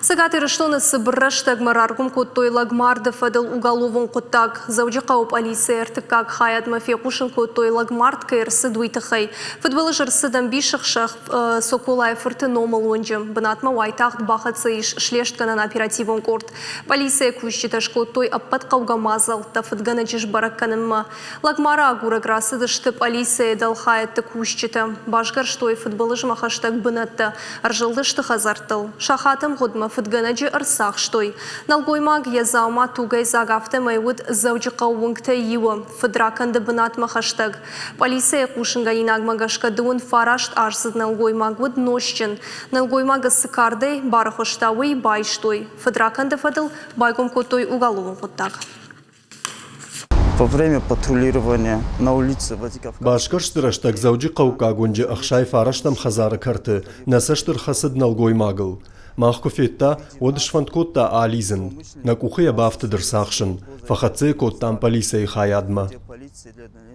Цӕгат Ирыстоны цыбыр рӕстӕгмӕ раргом кодтой лӕгмарды фӕдыл уголовон хъуыддаг. Дзӕуджыхъӕуы пъӕлицӕйы ӕртыккаг хайадмӕ фехъусын кодтой, лӕгмард кӕй ӕрцыд, уый тыххӕй. Фыдбылыз ӕрцыд ӕмбисӕхсӕв Соколайы фырты номыл уынджы. Бынатмӕ уайтагъд бахӕццӕ ис слестгӕнӕн оперативон къорд. Пъӕлицӕйы кусджытӕ скодтой ӕппӕт хъӕугӕ мадзӕлттӕ фыдгӕнӕджы сбӕрӕг кӕнынмӕ. Лӕгмары агурӕг рацыдысты пъӕлицӕйы дӕлхайӕдты кусджытӕ. Басгӕрстой фыдбылызмӕ хӕстӕг бынӕттӕ, ӕрзылдысты хӕдзӕрттыл. Сахаты мгъуыдмӕ фыдгӕнӕджы ӕрцахстой. Нӕлгоймаг йӕ дзаума тугӕйдзаг афтӕмӕй уыд Дзӕуджыхъӕуы уынгтӕй иуы, фыдракӕнды бынатмӕ хӕстӕг. Пъӕлицӕйы хъусынгӕнинагмӕ гӕсгӕ 29 аздзыд нӕлгоймаг уыд нозтджын. Нӕлгоймагы цы кардӕй барӕхуыста, уый байстой. Фыдракӕнды фӕдыл байгом кодтой уголовон хъуыддаг. Во время патрулирования на улице Владикавказа. Басгӕрсты рӕстӕг Дзӕуджыхъӕуккаг уынджы 69-ӕм хӕдзары кӕрты нӕ цӕст ӕрхӕцыд нӕлгоймагыл. Мах куы федта, уӕд сфӕнд кодта алидзын. Нӕ къухы йӕ бафтыд ӕрцахсын. Фӕхӕццӕ йӕ кодтам пъӕлицӕйы хайадмӕ.